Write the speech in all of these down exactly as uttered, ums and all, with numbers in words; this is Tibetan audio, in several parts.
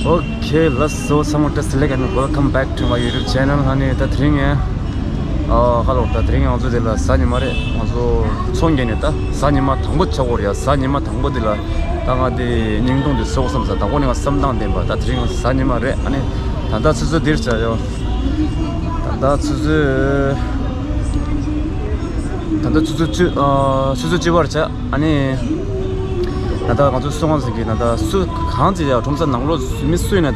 Okay, let's go, someone just like and welcome back to my YouTube channel. ཨ་ནི་ད་དེ་རིང་ཨ་ཁ་ལོ་ད་དེ་རིང་ང་ཚོ་དེ་ལ་གཟའ་ཉི་མ་རེད། ང་ཚོ་ཚོང་རྒྱག་ནས་ད་གཟའ་ཉི་མ་དང་པོ་ཆགས་ཀྱི་ཡོད་རེད་ཡ། གཟའ་ཉི་མ་དང་པོ་དེ་ལ་ད་ང་དེ་བརྙན་ཐུང་དེ་བཟོ་དགོས་བསམ་ས། དང་པོ་ནས་ང་བསམ་སྟངས་བདེན་པ། ད་དེ་རིང་ང་གཟའ་ཉི་མ་རེད། ཨ་ནི་ད་ལྟ་ཆུ་ཚོད་འདིར་ཆགས་ཡོད། ད་ལྟ་ཆུ་ཚོད་ད་ལྟ་ཆུ་ཚོད་བཅུ་ཨ་ཆུ་ཚོད་བཅུ་པར་ཆགས། ཨ་ནི། ད་ལྟ་ང་ཚོ་སོང་ཟིན་གི། ད་ལྟ་སུ་གང་ཅི་ཡ་ཁྲོམ་ས་ནང་ལོགས་མི་སུ་ཡིན་ན་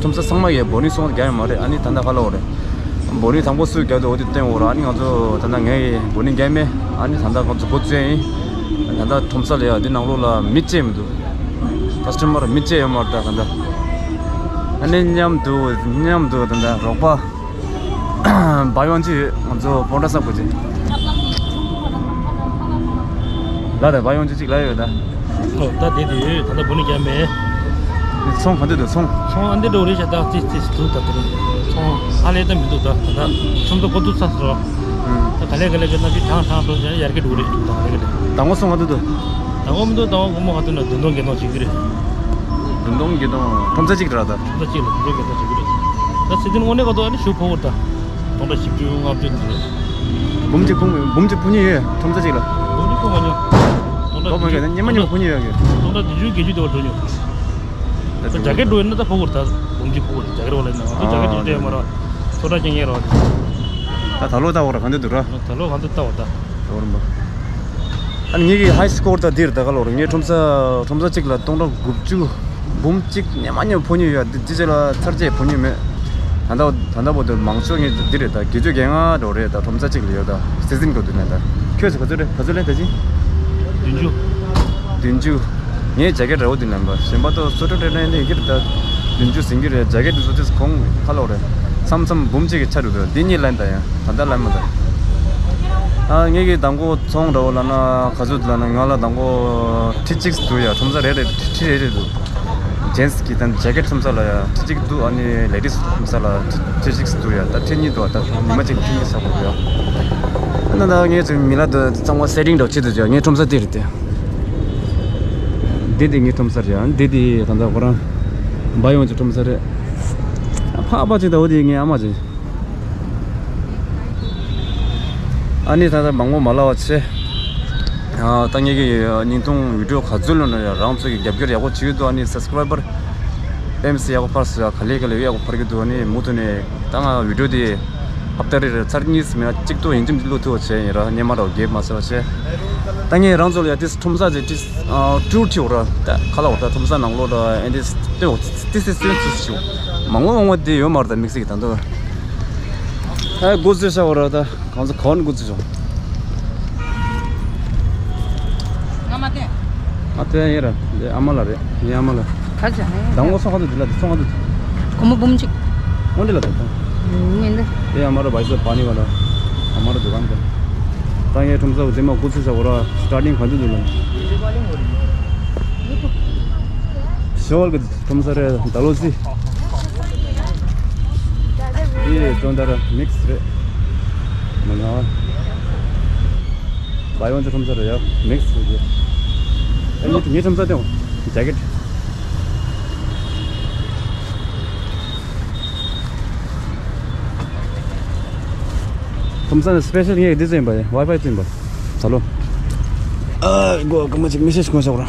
ཁྲོམ་ས་ཚང་མ་ཡ་བོ་ནི་སོང་རྒྱག་ཡོད་མ་རེད། ཨ་ནི་ད་ལྟ་ཧ་ལོ་རེད། བོ་ནི་དང་པོ་སུ་རྒྱག་འདུག་འོ་དེ་སྟོན་འོ་ར། ཨ་ནི་ང་ཚོ་ད་ལྟ་ངས་བོ་ནི་རྒྱག་མེད། ཨ་ནི་ད་ལྟ་ང་ཚོ་འགོ་བཙུགས་ཡིན། ད་ལྟ་ཁྲོམ་ས་ལ་ཡ་འདི་ནང་ལོགས་ལ་མི་ཅི་མི་འདུག་ཀ་སི་ཊ་མར་མི་ཅི་ཡོད་མ་རེད། ད་ད་ལྟ་ཨ་ནི་མཉམ་དུ་མཉམ་དུ་ད་ལྟ་རོགས་པ། བ་ཡོང་ཅི་ཡོད། ང་ཚོ་ཕོ་བྲང་སང་ཕུ་ཅི། ལ་དང་བ་ཡོང་ཅི་ཅིག་ལ་ཡོད་ད། ཨོ་ད་དེ་དེ་ཡོད། ད་ལྟ་བུ་ནི་རྒྱ་མེད། ཚོང་ག་འདི་འདུག་ཚོང་། ཚོང་ཨ་འདི་འགྲོ་རེད་ཤག་ད་ཙི་ཙི་འདུག་ད་དེ་རིང་ཚོང་ཧ་ལས་ད་མི་འདུག་ད་ད་ད་ཚོང་ད་གོ་འདུག་ས་སོ། ད་ག་ལེ་ག་ལེ་ག་ན་ཅི་གྲང་གྲང་སོ་ཡར་གི་འགྲོ་རེད་འདུག་ད་ག་ལེ་ག་ལེ། དང་པོ་ཚོང་ག་འདི་འདུག་དང་པོ་མི་འདུག་དང་པོ་སྒོར་མོ་ག་འདུག་ན་བདུན་སྟོང་བརྒྱད་སྟོང་བྱེད་ཀྱི་རེད། བདུན་སྟོང་བརྒྱད་སྟོང་ཁྲོམ་ས་གཅིག་རེད་ད། ཁྲོམ་ས་གཅིག་ལ་བདུན་སྟོང་བརྒྱད་སྟོང་བྱེད་ཀྱི་རེད། ད་ཚེ་བདུན་དངོས་གནས་ག་འདུག་ཨ་ནི་ཞུ་ཕོག་གི་རེད་ད། སྟོང་ཕྲག་བཞི་བཅུ་ལྔ་བཅུ་འདི་རེད། འབུམ་གཅིག་ཕུང་འབུམ་གཅིག་ཕུང་ཉེ་ཡོད་ཁྲོམ་ས་གཅིག་ལ། འབུམ་གཅིག་ཕུང་མ་ཉོ། སྟོང་ཕྲག་བཞི་བཅུ་ཉི་མ་ཉི་མ་ཕུང་ཉེ་ཡོད་གི། སྟོང་ཕྲག་བཞི་བཅུ་བརྒྱད་ཅུ་དེ་བ་འགྲོ་ཉོ། ད་རྒྱ་སྐད་འགྲོ་ཡིན་ན་ད་ཕོག་གི་རེད་ད། འབུམ་གཅིག་ཕོག་གི་རེད། རྒྱ་སྐད་བ་ལ་ཡིན་ན་ང་ཚོ་རྒྱ་སྐད་ཅིག་སྤྲད་མ་ར། ཚོ་ཁྲ་རྐྱང་རྐྱང་ར་བ། ད་ད་ལོ་ད་བ་ར་ག་འདི་འདུག་ར། ད་ལོ་ག་འདི་ད་བ་ད། ད་བ་ར་འབུམ། ཨ་ནི་ངེད་ཀྱི་ཧའི་སི་ཀོར་ད་འདིར་ད་ག་ལོར་ངའི་ཁྲོམ་ས་ཁྲོམ་ས་གཅིག་ལ་སྟོང་ཕྲག་དགུ་བཅུ། འབུམ་གཅིག་ཉི་མ་ཉི་མ་ཕོག་ཉེ་ཡོད། འདི་འདི་ཅི་ལ་ཚར་རྗེས་ཕོག་ཉེ་མེད། ད་ལྟ་ད་ལྟ་བར་དུ་མང་ཤོས་ངས་འདི་རེད་ད། བརྒྱད་ཅུ་གྱ་ལྔ་འགྲོ་རེད་ད། ཁྲོམ་ས་གཅིག་ལ་ཡོད་ད། སི་ཛིན་འགྲོ་དུས་ནས་ད། ཁྱོད་ཚོ་ག་ཚོད་རེད། ག་ཚོད་ལེན་ད་ཅི། བདུན་ཅུ། བདུན་ཅུ། ངའི་ཇེ་ཀེ་ཊི་ར་བོ་དུས་ནས་པ་གཞན་པ་ཏོ་སོ་ཏོ་ཏྲེ་ཏྲེ་ནས་འདི་འདིར་ད། བདུན་ཅུ་ཟིན་གྱི་རེད། ཇེ་ཀེ་ཊི་འདི་ཚོ་དེ་གོང་ཁ་ལོ་རེད། མཚམས་མཚམས་འབུམ་གཅིག་གི་ཆ་འགྲོ་དུས་འདི་གཉིས་ལེན་ད་ཡང་ད་ལྟ་ལེན་མ་ད། ཨ་ངེད་ཀྱི་དང་པོ་ཚོང་འདྲ་བོ་ལ་ན་ག་ཚོད་ལ་ན་ང་ལ་དང་པོ་ཁྲི་གཅིག་འདུག་ཡ། ཁྲོམ་ས་རེ་རེ་ཁྲི་རེ་རེ་འདུག་ཇེན་སི་གི་དང་ཇེ་ཀེ་ཊི་ཁྲོམ་ས་ལ་ཡ་ཁྲི་གཅིག་འདུག་ཨ་ནི་ལེ་ཌི་སི་ཁྲོམ་ས་ལ་ཁྲི་གཅིག་འདུག་ཡ། ད་ཁྲི་གཉིས་འདུག་ད་ཉི་མ་གཅིག་ཁྲི་གཉིས་ཟ་དགོས་ཡ། ཨ་ན་ད་ངས་ཚོ་མི་ལ་དུ་གཙང་བ་སེ་ཊིང་འདྲ་བོ་བྱེད་དུ་ཅག་ངའི་ཁྲོམ་ས་དེ་རེད་དེ། འདི་དེ་ངའི་ཁྲོམ་ས་རེད་ཡ། འདི་དེ་ད་ད་ཁོ་རང་བ་ཡོང་ཅིག་ཁྲོམ་ས་རེད། ཕ་ཕ་ཅིག་ད་འོ་དེ་ངའི་ཨ་མ་ཅིག་ཨ་ནི་ད་ལྟ་མང་པོ་མ་ལབ་པ་བྱས། ཨ་ད་ངེད་ཀྱི་བརྙན་ཐུང་བི་ཌི་ཡོ་ག་ཚོད་ལོན་ན་ཡང་རང་ཚོ་གི་རྒྱབ་སྐྱོར་ཡག་པོ་བྱེད་ཀྱི་འདུག་ཨ་ནི་སབ་སི་ཀ་རའི་བར་ཨེམ་སི་ཡག་པོ་འཕར་སོང་ཡ། ག་ལེ་ག་ལེ་ཡག་པོ་འཕར་གྱི་འདུག་ཨ་ནི་མུ་མཐུད་ནས་ད་ང་བི་ཌི་ཡོ་དེ་ཧབ་ཏ་རེ་རེ་ཚར་གཉིས་མིན་ན་གཅིག་ཏུ་ཡིན་གཅིག་མིན་གཅིག་བླུག་ཐུབ་པ་བྱས་ཡིན་ར། སྙན་མ་ར་བར་གེབ་མ་ཟ་བ་བྱས། ད་ངས་རང་ཚོ་ལ་ཡ་ཏིས་ཁྲོམ་ས་ཅིག་ཏིས་ཊུར་ཁྲིད་འོ་ར། ད་ཁ་ལ་འོ་ད་ཁྲོམ་ས་ནང་ལོགས་ལ་ཨེ་འདི་སྟོན་འོ་ཏིས་ཏིས་ཏིས་ཏིས་ཞུ། མང་པོ་མང་པོ་དེ་ཡོད་མ་རེད་ད། དམིགས་བསལ་གྱི་ད་འདོད། ཨ་འགོ་ཚུགས་ཤག་འོ་ར། ད་གང་ཚོ་གང་འགོ་ཚུགས་ཤག་ང་མ་བསྟན། ཨ་བསྟན་ཡིན་ར། འདི་ཨ་མ་ལ་རེད། ངའི་ཨ་མ་ལ། ག་ཚོད་ཧེ། དང་པོ་སོང་ག་དུ་འདི་ལ་འདི་སོང་ག་དུ། སྒོར་མོ་འབུམ་གཅིག་དངོས་འདི་ལ་ད་ད། ངས་འདི། དེ་ཨ་མ་ར་བའི་སོ་པ་ནི་བ་ལ། ཨ་མ་ར་འདུ་ག་འདི། ད་ངའི་ཁྲོམ་ས་འོ་དེ་མ་འགོ་ཚུགས་ཤག་འོ་ར། སི་ཊར་ཊིང་ག་དུ་འདི་ལ། ཤོལ་གི་ཁྲོམ་ས་རེད། ད་ལོ་ཟི། འདི་ཙོང་ད་ར་མིག་སི་རེད། མ་ང་བ་ཡོང་ཅི་ཁྲོམ་ས་རེད་ཡ། མིག་སི་རེད། ཨ་ངའི་ངའི་ཁྲོམ་ས་དེ་འོ་ཇེ་ཀེ་ཊི། ཁྲོམ་ས་ནི་སི་པེ་ཤལ་ངས་འདི་ཟིན་པ་ཡ། ཝའི་ཕའི་ཟིན་པ། ད་ལོ། ཨ་གོ་ག་མ་ཅིག་མི་སེ་ཇི་གོ་ཤག་ར།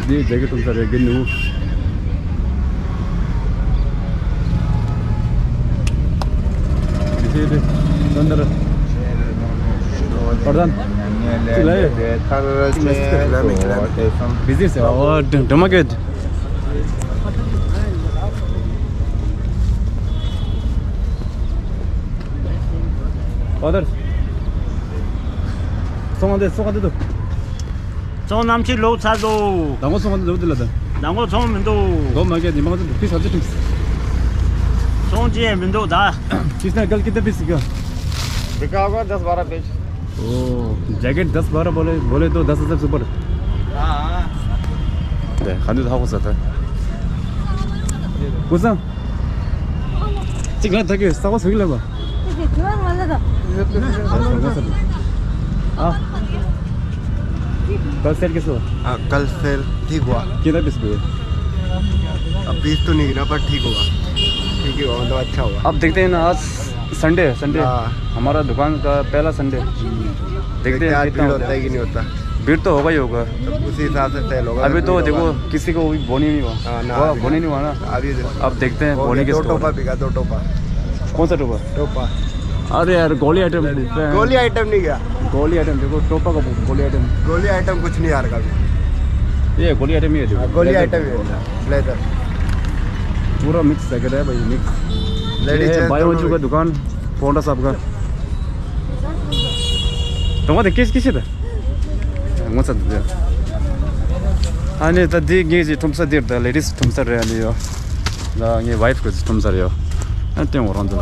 འདི་རྒྱ་གི་ཁྲོམ་ས་རེད་གི་ནུ། འདི་ཚེ་འདི་ཙོང་ད་ར། པར་དན། ཅི་ལ་ཡོད། བི་ཟི་ཟེར་བ། ཨོ་འདྲ་མ་གེད། ཨོ་དར། སོང་ཨ་འདི་སོང་ཨ་འདི་དུ། ཚོང་རྣམས་ཕྱིར་ལོག་ཚར་སོང་། དང་པོ་ཚོང་ག་འདུག་འདི་ལ་དང་། དང་པོ་ཚོང་མི་འདུག་མདོ་མ་གས་ཉི་མ་ག་ཚོད་འདུག་ཕི་ས་ཚོད་ཁྲིམས། ཚོང་ཅི་ཡང་མི་འདུག་ད། किसने कल कितने पीस सीखा? बिका होगा दस बारह पीस। ओ, जैकेट दस बारह बोले, बोले तो दस हज़ार से ऊपर। हाँ, हाँ। दे, खाने तो हाको साथ है। कुछ ना? चिकन था कि सावा सही लगा। चिकन वाला था। हाँ। कल सेल कैसे हुआ? हाँ, कल सेल ठीक हुआ। कितना पीस हुए? अब पीस तो नहीं गिना, पर ठीक हुआ। ठीक ही हुआ, मतलब अच्छा हुआ। अब देखते हैं ना, आज संडे है, संडे। हाँ। हमारा दुकान का पहला संडे। देखते हैं आज कितना भीड़ होता है कि नहीं होता। भीड़ तो होगा ही होगा। तो उसी हिसाब से सेल होगा। अभी तो देखो, किसी को भी बोनी नहीं हुआ। हाँ, ना, हुआ, अभी बोनी नहीं हुआ ना। अभी तो अब देखते हैं, हो बोनी गया, किसको दो टोपा बिका, दो टोपा। कौन सा टोपा? टोपा। अरे यार, गोली आइटम। गोली आइटम नहीं गया। गोली आइटम देखो, टोपा का गोली आइटम। गोली आइटम कुछ नहीं यार कभी। ये गोली आइटम ही है, देखो। हाँ, गोली ब्लेजर। आइटम ही है। ब्लेजर। पूरा मिक्स जैकेट है भाई, मिक्स। लेडीज ये है, जेंट्स भाई दोनों वंशु का भी। दुकान, पोंडा साहब का। तो वहाँ किस किस था? ངོ་ཚ་འདུག་ཨ་ནི་ད་འདི་ངེད་ཀྱི་ཁྲོམ་ས་འདིར་ད་ལེ་ཌིས་ཁྲོམ་ས་རེད། ཨ་ནི་ཡོ། ད་ངའི་ཝའིཕ་གི་ཁྲོམ་ས་རེད་ཡོ། ཨ་སྟོན་འོ་རང་འདུག་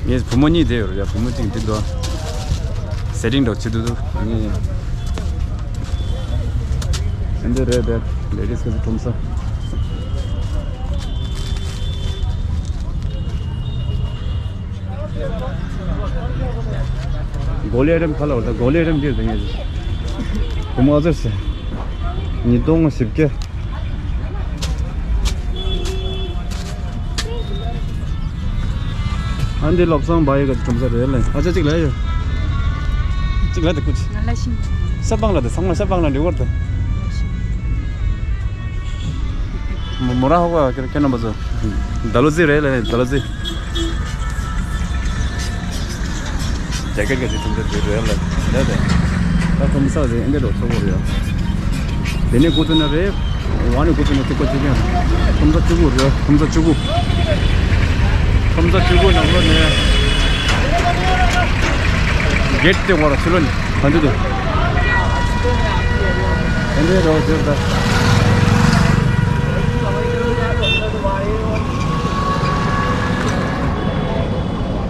ངའི་བུ་མོ་གཉིས་བསྡད་ཡོད་རེད་ཡ། བུ་མོ་གཅིག་འདི་འདུག་སེ་ཊིང་འདྲ་བྱེད་འདུག་ཨ་ནི་འདི་རེད་དེ་ལེ་ཌིས་གི་ཁྲོམ་ས། གོ་ལའི་རིམ་ཁ་ལ་བ་ད་གོ་ལའི་རིམ་འདིར་དང་ངེས་ཀྱི་བུ་མོ་ཨ་ཙི་ཟེར། ཉིས་སྟོང་བཞི་བརྒྱ། ཨ་འདི་བློ་བཟང་བ་ཡི་ག་གྲུམ་ས་རེད་ལེ། ཨ་ཅག་གཅིག་ལ་ཡོད། གཅིག་ལ་དེ་ཀུ་ཅི། ང་ལ་ཤིང་། ཤ་སྤང་ལ་དེ་ཚང་མ་ཤ་སྤང་ལ་འདྲི་བར་དེ། མོ་ར་ཧོ་ག་ཁེ་ཁེ་ནོ་བ་ཟོ། ད་ལོ་ཟི་རེད་ལེ། ད་ལོ་ཟི། ཇེ་ཀེ་ཊི་ག་ཅིག་ཐུམ་ཚོད་དུ་རེད་ལ་ལས་དེ། ད་ཐུམ་ཚོད་དེ་ཨེ་འདྲ་འགྲོ་ཚོགས་པོ་རེད། དེ་ནས་ཀུ་ཚུ་ན་རེད། ཝ་ནི་ཀུ་ཚུ་ན་ཐིག་པ་གཅིག་ཡང་། ཐུམ་ཚོད་བཅུ་དགུ་རེད། ཐུམ་ཚོད་བཅུ་དགུ། ཐུམ་ཚོད་བཅུ་དགུ་ནང་ལོ་ནས། གེ་ཊི་དེ་བར་ཕྱི་ལོ་ནས་ག་འདི་འདུག་ཨེ་འདྲ་འགྲོ་ཟེར་ད།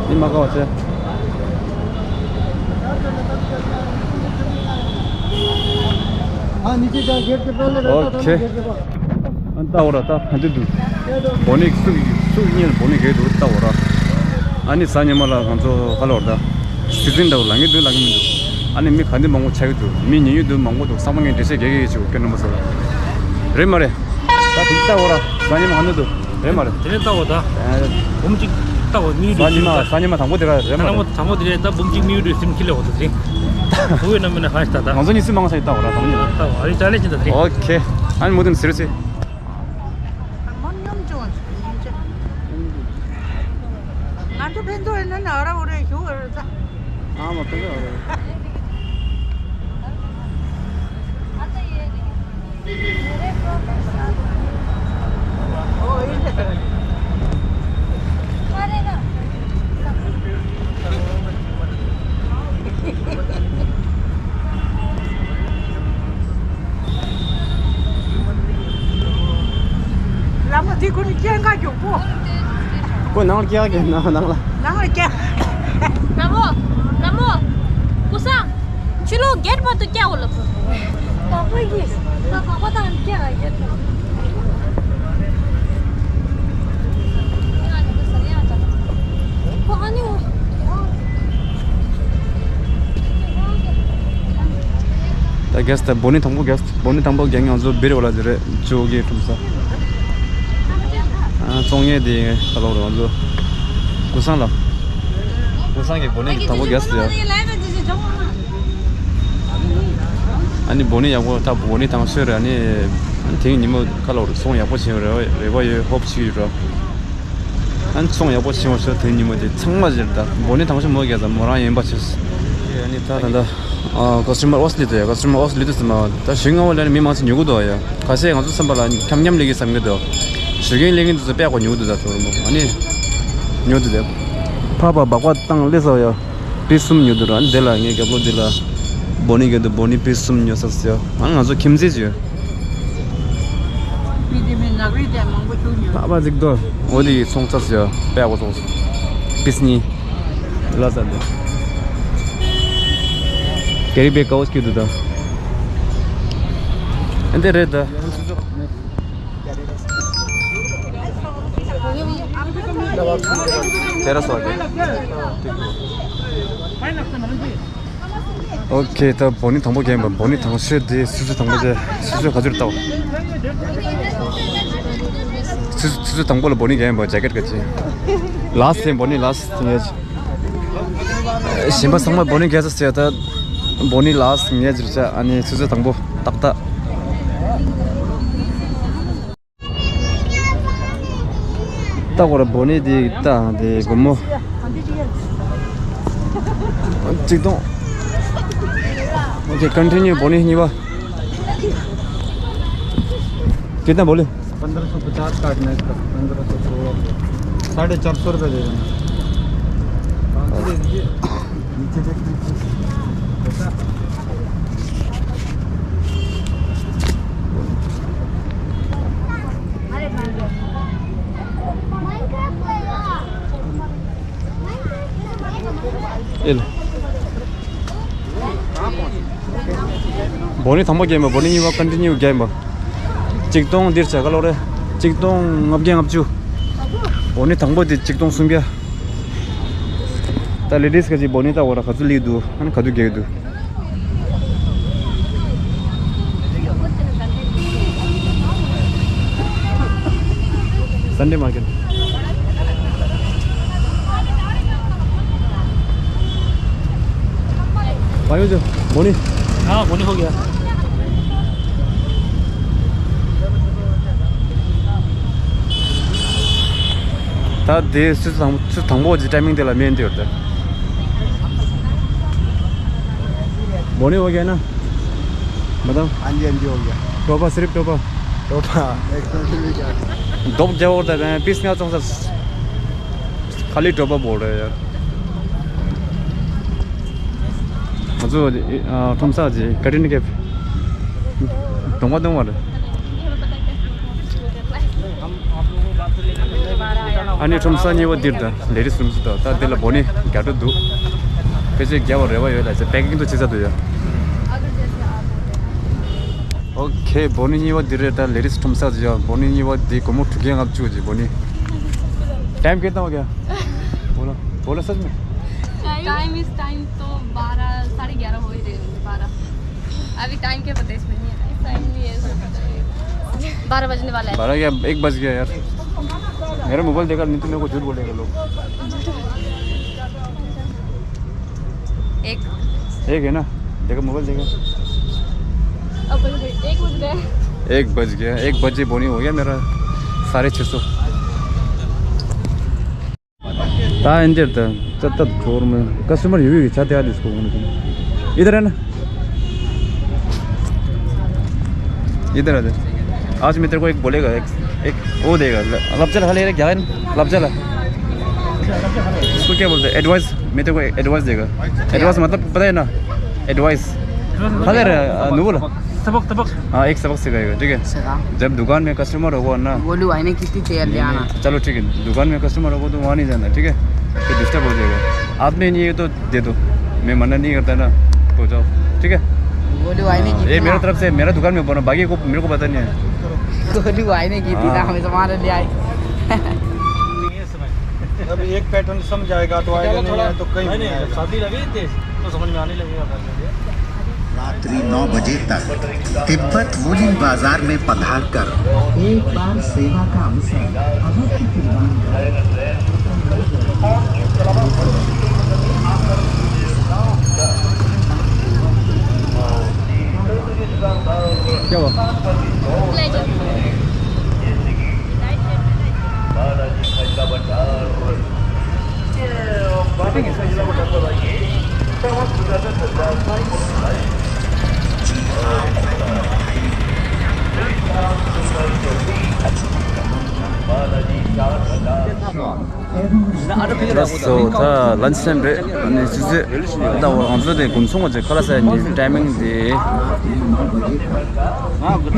འདི་མ་དགའ་བ་བྱས། हाँ, नीचे जाओ, गेट के पहले रहता था ना, ओके। गेट के पास। ཨ་ནི་ལྟ་འོ་ར་ད་ག་འདི་འདུག་བོ་ནི་སུ་སུ་གཉིས་བོ་ནི་གས་འདུག་ལྟ་འོ་ར། ཨ་ནི་གཟའ་ཉི་མ་ལ་ང་ཚོ་ག་ལ་འོ་ར་ད། སི་ཛིན་འདྲ་བོ་ལ་ངེས་འདུག་ལ་ངེས་མི་འདུག་ཨ་ནི་མི་ག་འདི་མང་པོ་ཆགས་ཀྱི་འདུག་མི་ཉུང་ཉུང་འདུག་མང་པོ་འདུག་ས་མ་ངན་འདྲེ་ཤེས་རྒྱག་གི་ཡོད་ཅིག་ཀེ་ནོ་མ་སོ། རེད་མ་རེད། ད་དེ་ལྟ་འོ་ར་གཟའ་ཉི་མ་ག་འདི་འདུག་རེད་མ་རེད། དེ་ནས་ལྟ་འོ་ད། ཨ། འབུམ་གཅིག་ལྟ་འོ་ནི་གཟའ་ཉི་མ་གཟའ་ཉི་མ་དང་པོ་དེ་ར་རེད་མ་རེད། དང་པོ་དེ་རེད། ད་འབུམ་གཅིག་མི་ཡོད་དུས་སེམས་ཁྱི་ལས་འོ་ད་ཟིན། བུ་ཡོད་ན་མེད་ན་ཧ་ཤི་ད་ད། ང་ཚོ་གཉིས་སུ་མང་ས་ཡི་ལྟ་འོ་ར་དང་པོ་ཉིད། ལྟ་འོ་ཨ་རི་ཅ་ལེ་ཅི་ད་དེ། ཨོ་ཁེ། ཨ་ནི་མོ་དེ་ནི་ཟེར་ཟེར། ང་ཚོ་ཕན་ཚུན་ཡིན་ན་ནི་ཨ་ར་འོ་རེ་ཞུ་འོ་རེ་ད། ཨ་མ་ཕན་ཚུན་འོ་རེ། ལ་མོ་དེ་ཁོ་ནི་སྐྱེལ་འགའ་མགྱོགས་པོ། ཁོ་ནང་ལ་སྐྱེལ་གི་ནང་ནང་ལ། ནང་ལ་སྐྱེལ། ཀ་མོ། ཀ་མོ། ཀུ་སང་། ཕྱི་ལོགས་གེ་ཊི་བར་དུ་སྐྱེལ་འོ་ལ་ཕུ། པགས་པ་ཡིས། ད་པགས་པ་དང་སྐྱེལ་ག་གེ་ཊི་བར། ཁོ་ཨ་ནི། ད་གེ་ཊི་ད་བོ་ནི་དང་པོ་གེ་ཊི་བོ་ནི་དང་པོ་རྒྱལ་ངང་ཚོ་བིར་བ་ལ་ཟེར་རེད། ཇོ་གི་ཁྲོམ་ས། ཨ་བཙོང་ཡས་དེ་ག་ལོག་རེད་ང་ཚོ། ཀུ་སང་ལ། ཀུ་སང་གི་བོ་ནི་གི་དང་པོ་རྒྱག་ཟེར་ཡ། ཨ་ནི་བོ་ནི་ཡག་པོ་ད་བོ་ནི་དང་ཤོས་རེད། ཨ་ནི་དེང་ཉིན་མོ་ག་ལོག་རེད། ཚོང་ཡག་པོ་བྱེད་ཡོད་རེད། རེ་བ་ཡོད། ཧོབ་ཆེ་ཡོད་རེད། ཨ་ནི་ཚོང་ཡག་པོ་བྱེད་མ་ཤོར། དེ་ཉིན་མོ་དེ་ཚང་མ་བཞིར་ད་བོ་ནི་དང་ཤོས་མོ་རྒྱག་ཙམ་མོ་རང་ཡིན་པ་ཆེ། ཨ་ནི་ད་ད་ད། ཨ་ཀ་སི་ཊ་མར་ཨོ་སི་ལི་ཏོ་ཡ། ཀ་སི་ཊ་མར་ཨོ་སི་ལི་ཏོ་སི་མ་ད་ཞིང་ངོ་བོ་ལ་ནི་མི་མང་ཆེ་ཉོ་གི་འདུག་ཡ། ཁ་ཤས་ང་ཚོ་སེམས་པ་ལ་འཁྱམ་འཁྱམ་ལི་གི་བསམ་གི་འདུག་ཞུ་མཁན་ལས་མཁན་དེ་ཚོ་དཔེ་ཁོ་ཉོ་གི་འདུག་ད་ཚོ་རུ་མོ་ཨ་ནི་ཉོ་གི་འདུག་དེ། ཕ་པ་སྦག་པ་བཏང་སླེབས་སོ་ཡ། པི་སུམ་ཉོ་གི་འདུག་ཨ་ནི་དེ་ལ་ངའི་རྒྱབ་ལོགས་དེ་ལ་བོ་ནི་གི་འདུག་བོ་ནི་པི་སུམ་ཉོ་ས་སི་ཡ། ཨ་ང་ཚོ་ཁྱིམ་མཚེས་ཡོད། པི་དེ་མི་ནག་རིས་དེ་མང་པོ་ཞིག་ཉོ། ལྷག་པ་ཟིག་དོ། འོ་དེ་ཡི་ཚོང་ཚ་སི་ཡ། དཔེ་ཁོ་ཚོ་པི་སི་ནི། ལ་ས་འདི། ཀེ་རི་བེ་ཀའོ་སི་ཀྱི་འདུག་ད། ཨ་འདི་རེད་ད། དེ་ར་སོ་གི། ཨོ་ཁེ། ད་བོ་ནི་དང་པོ་རྒྱག་ཡིན་པ། བོ་ནི་དང་ཤོས་དེ་སུ་སུ་དང་པོ་བྱས། སུ་སུ་ག་ཚོད་ལྟ་བ། སུ་སུ་དང་པོ་ལ་བོ་ནི་རྒྱག་ཡིན་པ། ཇེ་ཀེཊ་ག་ཅི། ལཱ་སི་ཊི་དེ་བོ་ནི་ལཱ་སི་ཊི་ངས། གཞན་པ་ཚང་མ་བོ་ནི་རྒྱག་ས་བྱས། ད་བོ་ནི་ལཱ་སི་ཊི་ངས་རེད་བྱས། ཨ་ནི་སུ་སུ་དང་པོ་ཏག་ཏག་ལྟ་དགོས་ར། བོ་ནི་དེ་ལྟ་དེ་སྒོར་མོ་གཅིག་སྟོང་། ཨོ་ཁེ། ཀོན་ཊི་ནིའུ། བོ་ནི་གཉིས་པ། कितना बोले? पन्द्रह सौ पचास काटना है इसका, पन्द्रह सौ सोलह सौ, साढ़े चार सौ रुपये दे देना। नीचे देख, नीचे। ཨེ་ལ། བོ་ནི་དང་པོ་རྒྱག་ཡིན་པ། བོ་ནི་གཉིས་པ་ཀོན་ཊི་ནིའུ་རྒྱག་ཡིན་པ། གཅིག་སྟོང་འདིར་བྱས། ག་ལོ་རེད། གཅིག་སྟོང་ལྔ་བརྒྱ་ལྔ་བཅུ། བོ་ནི་དང་པོ་དེ་གཅིག་སྟོང་སུམ་བརྒྱ། ད་ལེ་ཌི་སི་ག་ཅིག་བོ་ནི་ལྟ་དགོས་ར། ག་ཚོད་སླེབས་འདུག་ཨ་ནི་ག་དུས་རྒྱག་གི་འདུག Sunday market। भाई हो जो, बोनी। हाँ, बोनी हो गया। ད་དེ་སུ་དང་སུ་དང་པོ་གི་ཊའི་མིང་དེ་ལ་མེད་འདི་ཡོད་ད། बोनी हो गया ना? बताओ। हाँ जी, हाँ जी, हो गया। टोपा, सिर्फ टोपा। टोपा, एक सौ रुपये का। ढोप जाओ उधर, मैं पीस ना चौंसठ। खाली टोपा बोल रहे हैं यार। हजुर, अ, ཁྲོམ་ས་ཅིག་ཀ་ཊིན་ཀེབ། ཏོང་པ་ཏོང་པ་རེད། ཨ་ནི་ཁྲོམ་ས་གཉིས་པ་འདིར་ད། ལེ་ཌི་སི་རུམ་སུ་ད། ད་འདི་ལ་བོ་ནི་རྒྱ་སྒྲོ་འདུག་ཕལ་ཆེར་རྒྱ་བ་རེ་བ་ཡོད་ལ། ཅེ་པེ་ཀིང་དུ་ཅི་ས་འདུག་ཡ། ཨོ་ཁེ། བོ་ནི་གཉིས་པ་འདིར་རེད་ད། ལེ་ཌི་སི་ཁྲོམ་ས་ཅིག་ཡ། བོ་ནི་གཉིས་པ་འདི་སྒོར་མོ་དྲུག་བརྒྱ་ལྔ་བཅུ་ཅིག་བོ་ནི། टाइम कितना हो गया? बोलो, बोलो सच में। टाइम, इस टाइम तो बारह, साढ़े ग्यारह हो ही रहे होंगे, बारह। अभी टाइम क्या पता है इसमें? नहीं है, टाइम नहीं है इसमें पता है। बारह बजने वाला है। बारह क्या, एक बज गया यार। मेरा मोबाइल देखा, नहीं तो मेरे को झूठ बोलेगा लोग। एक। एक है ना? देखो मोबाइल देखो। अब बज गए, एक बज गए। एक बज गया, एक बजे बोनी हो गया मेरा। साढ़े छः सौ। ད་ཨེ་འདིར་ད་ཙབ་ཙབ་འགྲོ་རུ་མེད། ཀ་སི་ཊ་མར་ཡོད་ཡོད་ཆ་དེ་ཨ་ལིས་གོ་གོ་ནི། इधर है ना? इधर आ जा। आज मैं तेरे को एक बोलेगा, एक, एक वो देगा। ལབ་བྱ་ལ་ཧ་ལས་རེ་རྒྱག་ཡིན། ལབ་བྱ་ལ། इसको क्या बोलते हैं? एडवाइस। मैं तेरे को एडवाइस देगा। एडवाइस मतलब पता है ना? एडवाइस। ཧ་ལས་རེ་ནུ་བོ་ལ། सबक, सबक। हाँ, एक सबक सिखाएगा, ठीक है? सिखा। जब दुकान में कस्टमर होगा ना, गोलू भाई ने कितनी चेयर ले आना। चलो ठीक है, दुकान में कस्टमर होगा तो वहाँ नहीं जाना, ठीक है? फिर डिस्टर्ब हो जाएगा। आपने नहीं है तो दे दो, मैं मना नहीं करता ना, पहुँचाओ, ठीक है? गोलू भाई ने हाँ, ये मेरा तरफ से, मेरा दुकान में बोलो, बाकी को मेरे को पता नहीं है। गोलू भाई ने की थी ना, हाँ। हमें सामान ले आए। अब एक पैटर्न समझ आएगा तो आएगा, नहीं आए तो कहीं नहीं आएगा। शादी लगी थी तो समझ में आने लगेगा। रात्रि नौ बजे तक तिब्बत वुलिंग बाजार में पधार कर एक बार सेवा का अवसर अवश्य प्रदान करें। क्या हुआ? ལགས་སོ། ད་ལན་ཆི་ཊའིམ་རེད། ཨ་ནི་ཆུ་ཚོད་ད་འོ་ང་ཚོ་དེ་དགུན་ཚོང་བ་ཚོའི་ཁ་ལག་ཟ་ཡ་ནི་ཊའི་མིང་དེ་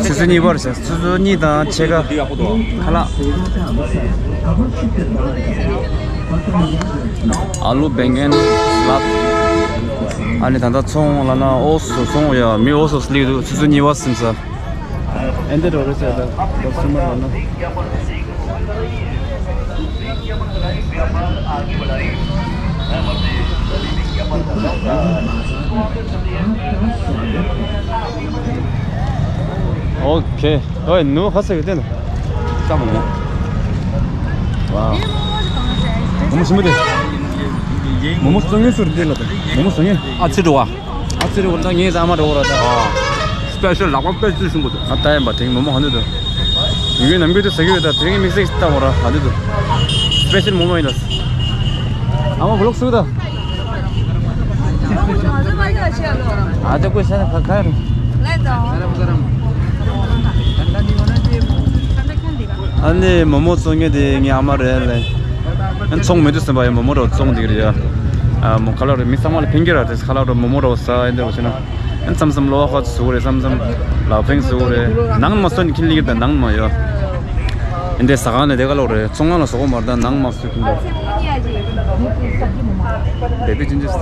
ཆུ་ཚོད་གཉིས་པར་ཟེར། ཆུ་ཚོད་གཉིས་དང་ཕྱེད་ཀ་ཁ་ལག་ཨ་ལུ་བེང་གན་ལབ། ཨ་ནི་ད་ལྟ་ཚོང་ལ་ན་ཨོ་སོ་ཚོང་ཡ་མི་ཨོ་སོ་སླེབས་འདུག་ཆུ་ཚོད་གཉིས་པ་ཟིན་ས། ཨེ་འདི་འགྲོ་རེད་ཟེར་ད་ཀ་སི་ཊ་མར་ལ་ན། ཨོ་ཁེ། ཨོའི་ནུ་ཧ་སེ་གི་ཏེན། ཤ་མོ་མོ། ཝའོ། མོ་མོ་ཞིམ་པོ་དེ། མོ་མོ་བཙོང་ངེས་སུ་རེད་ལ། མོ་མོ་བཙོང་ངེས། ཨ་ཙི་འགྲོ་བ། ཨ་ཙི་རེ་བོ་ད་ངས་ཟ་མ་འགྲོ་བ་ར་ད། ཨ། སྤེ་ཤལ་ལག་པ་སྤེ་ཅིག་ཞིམ་པོ་འདུག་ཨ་ད་ཡིན་པ་དེང་མོ་མོ་ཧ་འདུག་འདུག་ཡུལ་ནམ་རྒྱུན་དུ་ཟ་གི་ཡོད་ད། དེ་རིང་གི་དམིགས་བསལ་ཞིག་ལྟ་བ་ར་ཧ་འདུག་འདུག་སྤེ་ཤལ་མོ་མོ་ཡིན་ད། ཨ་མ་བོ་ལོག་སུ་ད། ཨ་ད་ཀོ་ཤ་ཁ་ཁ་རུ། ཨ་ནི་མོ་མོ་བཙོང་མཁན་དེ་ངའི་ཨ་མ་རེད་ལེ། ཨན་ཚོང་མི་འདུག་སེམས་པ་ཡ་མོ་མོ་ར་བཙོང་འདི་གི་རེད་ཡ། ཨ་མོ་ཁ་ལག་རེད། མི་ཚང་མ་ལ་ཕན་གི་ར་དེ་ཁ་ལག་ར་མོ་མོ་ར་ཟ་ཨེ་འདྲ་བ་བྱས་ན། ཨན་མཚམས་མཚམས་ལོ་ཁ་ཚུགས་རེད། མཚམས་མཚམས་ལ་ཕན་ཚུགས་རེད། ནང་མ་སོན་ཁྱིན་ལི་གི་ད་ནང་མ་ཡོ། ཨན་དེ་ཟ་ཁང་ནས་དེ་ཁ་ལོག་རེད། ཚོང་ཁང་ལ་ཟོག་པོ་མ་རེད། ད་ནང་མ་སོན་ཁྱིན་ལི། དེ་དེ་ཅིན་ཅིས།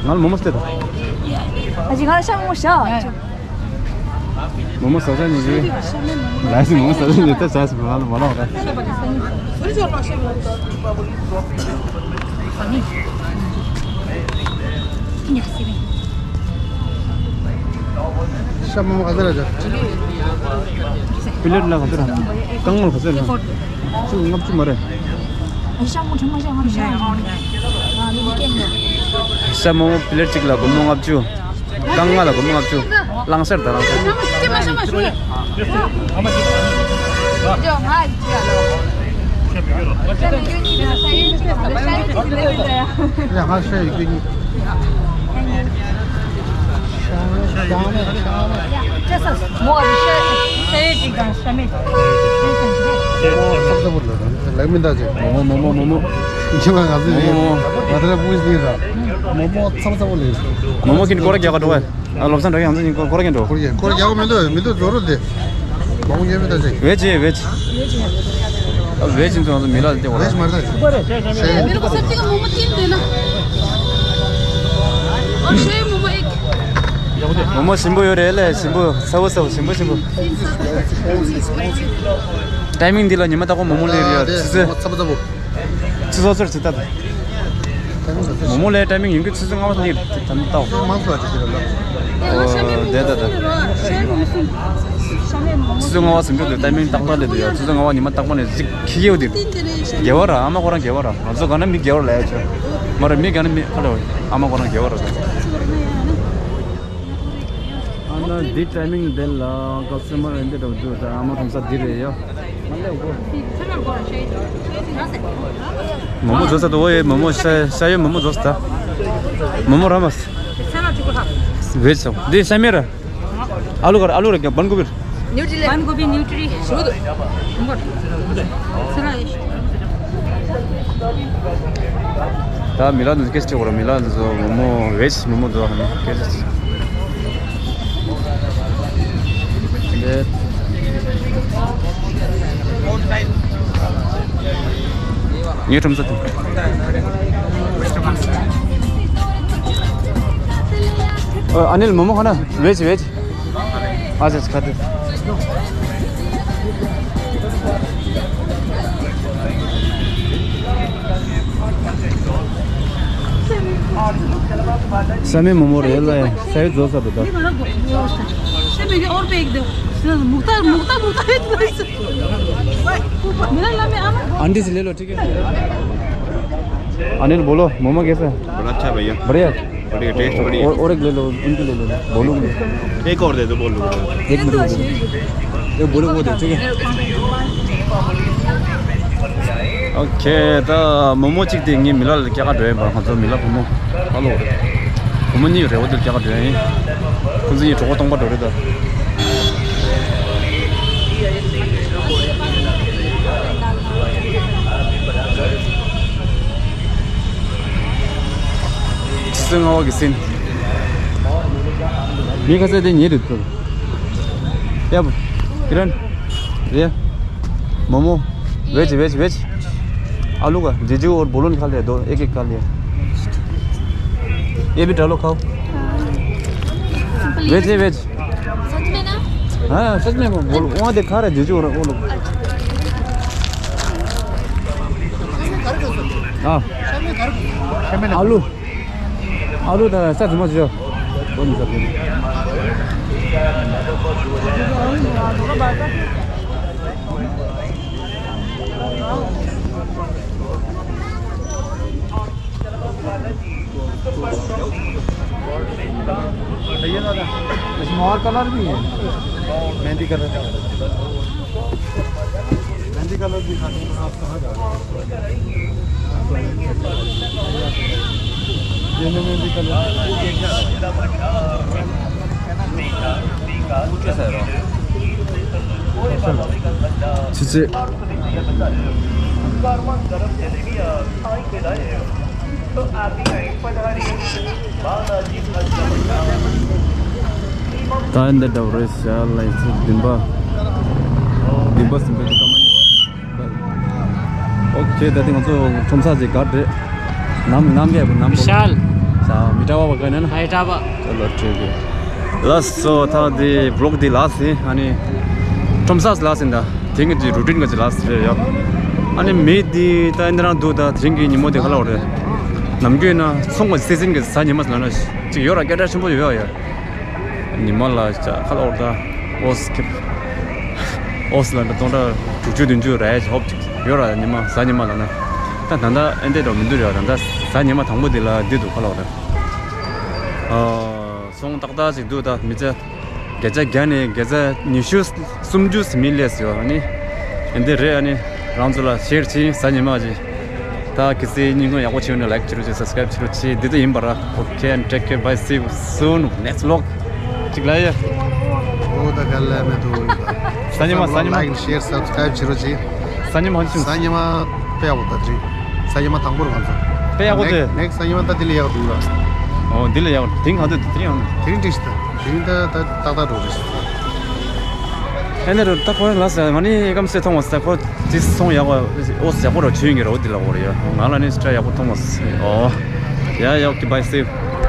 ང་ལ་མོ་མོ་སྟེར་དང་། ཨ་ཅི་ང་ལ་ཤ་མོ་ཤ། མོ་མོ་ཟ་ས་ཉིན་གྱི། ལ་སི་མོ་མོ་ཟ་ས་ཉིན་ད་ཟ་སི་མ་ལ་མ་ལ་བ་ད། ཤ་མོ་མོ་ག་ཚོད་ར་ཅག་པི་ལེ་ཊི་ལ་ག་ཚོད་ར། རྐང་མ་ག་ཚོད་ར། བཅུ་ལྔ་བཅུ་མ་རེད། ཤ་མོ་མོ་པི་ལེ་ཊི་གཅིག་ལ་སྒོར་མོ་ལྔ་བཅུ། རྐང་ལྔ་ལ་སྒོར་མོ་ལྔ་བཅུ། རླངས་ཤར་དང་རླངས་ཤར། ལག་མི་འདའ་ཅིག་མོ་མོ་མོ་མོ། ཁྱེད་མ་ང་ཚོ་ལས་མོ་མོ་མོ་མོ། ང་ཚོ་ལ་པུས་ལས་ར། མོ་མོ་ཚ་ཚ་བོ་ལས། མོ་མོ་ཁྱེད་སྐོར་རྒྱག་ག་འགྲོ་བས། ཨ་བློ་བཟང་འདྲ་ཡང་ཚོ་ཡིན་སྐོར་རྒྱག་འགྲོ། སྐོར་རྒྱག་སྐོར་རྒྱག་མི་འདུག་མི་འདུག་འགྲོ་རོགས་དེ། མོ་མོ་ཡོད་མི་འདའ་ཅིག་བེ་ཅི་བེ་ཅི། ཨ་བེ་ཅི་ཚོ་ང་ཚོ་མི་ལ་དེ་བ་ར། བེ་ཅི་མ་རེད་ད། मेरे को सब्जी का मोमो तीन देना। और शाही मोमो एक। མོ་མོ་ཞིམ་པོ་ཡོད་རེད་ལེ། ཞིམ་པོ་ཚ་བོ་ཚ་བོ་ཞིམ་པོ་ཞིམ་པོ། ཊའི་མིང་འདི་ལ་ཉི་མ་རྟག་པར་མོ་མོ་ལས་རེད་ཡ། ཨ་དེ་ཆུ་ཚོད། མོ་མོ་ཚ་བོ་ཚ་བོ། ཆུ་ཚོད་ཚོད་ཅི་ལྟ་དང་། མོ་མོ་ལས་ཊའི་མིང་ཡིན་གྱི་ཆུ་ཚོད་ལྔ་པ་ལས་ད་ལྟ་ལྟའོ། ཨོ་དེ་ད་ད། ཆུ་ཚོད་ལྔ་པ་ཟིན་རྒྱུ་དེ་ཊའི་མིང་ཏག་ཏག་ལས་འདུག་ཡ། ཆུ་ཚོད་ལྔ་པ་ཉི་མ་རྟག་པ་ནས་གཟིགས་ཁྱི་ཡེའུ་དེ། དགེ་བ་ར་ཨ་མ་ཁོ་རང་དགེ་བ་ར། ང་ཚོ་ག་ན་མི་དགེ་བ་ར་ལ་ཡ་ཆོ། མ་ར་མི་ག་ན་མི་ཁ་ལ་ཨ་མ་ཁོ་རང་དགེ་བ་ར་ད། ཨ་ན་འདི་ཊའི་མིང་དེ་ལ་ཀ་སི་ཊ་མར་འདི་འདྲ་འདུག་ད་ཨ་མ་ཁྲོམ་ས་འདི་རེད་ཡ། མོ་མོ་བཟོ་ས་དུ་ཨོ་ཡེ་མོ་མོ་ཤ་ཤ་ཡོད་མོ་མོ་བཟོ་ས་ད། མོ་མོ་ར་མ་ས། བེ་ཅི་ས་འདི་ཤ་མེ་ར། ཨ་ལུ་གར་ཨ་ལུ་ར་ག་བན་གོ་བིར། न्यूट्री बंद गोभी न्यूट्री ད་མི་ལ་འདི་སྐད་ཆ་གོ་ར། མི་ལ་འདི་ཚོ་མོ་མོ་བེ་ཅི་མོ་མོ་བཟོ་ཧ་ནི་སྐད་ཆ། ངའི་ཁྲོམ་ས་དེ། ཨ་ནིལ་མོ་མོ་ཁ་ན་བེ་ཅི་བེ་ཅི། ཨ་ཅེ་ཁ་དེ། ས་མེ་མོ་མོ་རེད་ལ་ས་ཡི་རྫོགས་ས་དུ་ད། ཨན་ཏི་ལེ་ལོ་ཐིག་གེ། ཨ་ནིལ་བོ་ལོ་མོ་མོ་གེ་ས། बड़ा अच्छा भैया। बढ़िया। बढ़िया, टेस्ट बढ़िया। और, और एक ले लो, उनकी ले लो, बोलो। एक और दे दो, बोलो। एक मिनट रुको। ये बोलो, वो दे, ठीक है? ཨོ་ཁེ། ད་མོ་མོ་གཅིག་དེ་ངའི་མི་ལ་ལ་སྐྱ་ཀ་འགྲོ་ཡིན་པ། ང་ཚོ་མི་ལ་བུ་མོ་ཧ་ལོ་རེད། བུ་མོ་གཉིས་རེ་བོ་དེ་སྐྱ་ཀ་འགྲོ་ཡིན། ཁོང་ཚོ་གཉིས་གྲོགས་པོ་སྟོང་པ་འགྲོ་རེད་ད། ཆུ་ཚོད་ལྔ་པ་གི་སྲིན། མི་ཁ་ཚ་དེ་ཉེ་རེད་དོ། ཡ་བུ། ཀི་རན། རེད། མོ་མོ། वेज, वेज, वेज। आलू का। जीजू और बोलो निकाल दे दो, एक एक खा लिया। ये भी डालो, खाओ। वेज है, वेज। सच में ना? हाँ, सच में, वो बोलो, वहाँ दिखा रहे जीजू और वो लोग। ཨ། ཨ་ལུ། ཨ་ལུ་དང་ས་རྫུན་མ་ཞོ། इसमें और कलर भी है, मेहंदी कलर। मेहंदी कलर दिखा दो, आप कहाँ जा रहे हो? ये लो मेहंदी कलर। ཚེ་ཚེ། ད་འདི་འདྲ་བོ་རེད་ཤག་ལ། ཚེ་བདུན་པ། བདུན་པ་ཟིན་པའི་སྐར་མ་གཉིས། ཨོ་ཁེ། ད་ཐེངས་ང་ཚོ་ཁྲོམ་ས་ཅིག་ག་རེད། ནམ་ནམ་གས་ནམ་བི་ཤཱལ། ས་མི་ཏྲ་བ་བ་ག་ནན། ཧའི་ཏྲ་བ། ལ་ཁྲེ་གི། ལགས་སོ། ད་འདི་བི་ལོག་འདི་ལགས་སེ། ཨ་ནི་ཁྲོམ་ས་ལགས་སེ། ད་དེང་གི་རུ་ཊིན་གི་ལགས་སེ་ཡ། ཨ་ནི་མི་འདི་ད་འདི་རང་འདུག་ད་དེང་གི་ཉིན་མོ་དེ་ག་ལ་བ་རེད། ནམ་རྒྱུན་ན་ཚོང་གི་སི་ཛིན་གི་གཟའ་ཉི་མ་ལ་ན་ཅིག་ཡོད་ར། སྐད་གྲགས་ཆེན་པོ་ཡོད་ཡ། ཉི་མ་ལ་ཅ་ཁ་ལ་འོར་ད་ཨོ་སི་ཁེབ། ཨོ་སི་ལ་འདྲ་སྟོང་ཕྲག་དྲུག་ཅུ་བདུན་ཅུ་རེད་ཧོབ་ཅིག་ཡོད་ར། ཉི་མ་གཟའ་ཉི་མ་ལ་ན། ད་ད་ལྟ་ཨེ་འདྲ་འགྲོ་མི་འདུག་ར། ད་ལྟ་གཟའ་ཉི་མ་དང་པོ་འདི་ལ་འདི་འདུག་ཁ་ལ་འོར་ད། ཨ་ཚོང་ཏག་ཏག་ཅིག་འདུག་ད་མི་ཚེ་བརྒྱ་ཆ་བརྒྱ་ནས་བརྒྱ་ཆ་ཉི་ཤུ་སུམ་ཅུ་ཟིན་མི་ལས་ཡོད། ཨ་ནི་ཨེ་འདི་རེད། ཨ་ནི་རང་ཚོ་ལ་ཤེར་བྱེད། གཟའ་ཉི་མ་ཅིག་ད་གལ་སྲིད་སྙིང་ཁོང་ཡག་པོ་བྱས་ཡོད་ན་ལའིག་བྱེད་རོགས་བྱེད། སབ་སི་ཀ་རའིབ་བྱེད་རོགས་བྱེད། འདི་ལྟ་ཡིན་པ་ར། Okay and take care, bye, see you soon, next vlog. ཅིག་ལ་ཡ། ཨོ་ད་ག་ལ་མེད་དུ། གཟའ་ཉི་མ། གཟའ་ཉི་མ། Like and share, subscribe བྱེད་རོགས་བྱེད། གཟའ་ཉི་མ་ཧོན་ཤིང་། གཟའ་ཉི་མ་དཔེ་ཡག་པོ་ད་དྲི། གཟའ་ཉི་མ་དང་པོ་ར་ང་ཚོ། དཔེ་ཡག་པོ་དེ། Next གཟའ་ཉི་མ་ད་དེ་ལས་ཡག་འདུག་ར། ཨོ་འདི་ལས་ཡག་དེང་ག་དུས་དེ་ཡང་། དེང་དྲི་ཤི་ད་དེང་ད་ད་ཏག་ཏག་འགྲོ་རེད། ཨེ་ནས་རུ་ད་ཁོ་རང་ལ་ཟེར། ང་ནི་སྐམ་སེ་མཐོང་བ་ཟེར། ཁོ་དེ་སོང་ཡག་པ། ཨོ་ཡག་པོ་ར་ཆུ་ཡིན་གི་ར། འོ་དེ་ལ་འོ་ར་ཡ། ང་ལ་ནི་སི་ཊ་ཡག་པོ་མཐོང་བ་ཟེར། ཨོ་ཡ་ཡ། Okay, bye, see you.